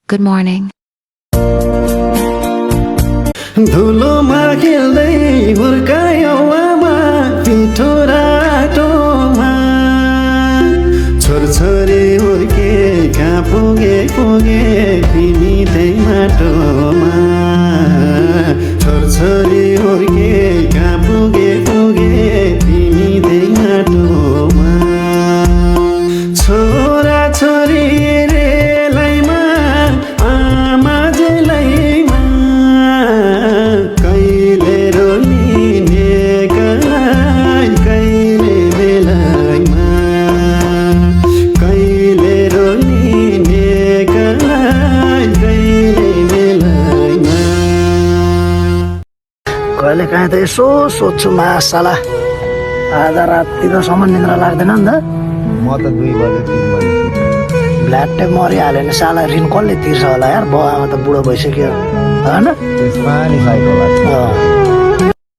Good morning. धुलोमा खेल्दै हुर्कायो आमा पिठो राटोमा छोरछोरी हुर्के कहाँ पुगे तिमी त्यही माटोमा छोरछोरी हुर्के कहाँ पुगे तिमी त्यही माटोमा छोरा छोरी रेलैमा आमा जेलैमा कहिले रोलिने कलाई कहिले बेलैमा कहिले रोलिने कलाई कहिले बेलैमा कहिले काहीँ त यसो सोध्छु मासाला आधा रातिसम्म निद्रा लाग्दैन नि त म त 2 बजे 3 बजे ब्ल्याट्टै मरिहाल्यो भने साला ऋण कसले तिर्छ होला यार बाउ आमा त बुढो भइसक्यो होइन त्यसमा नि साइकल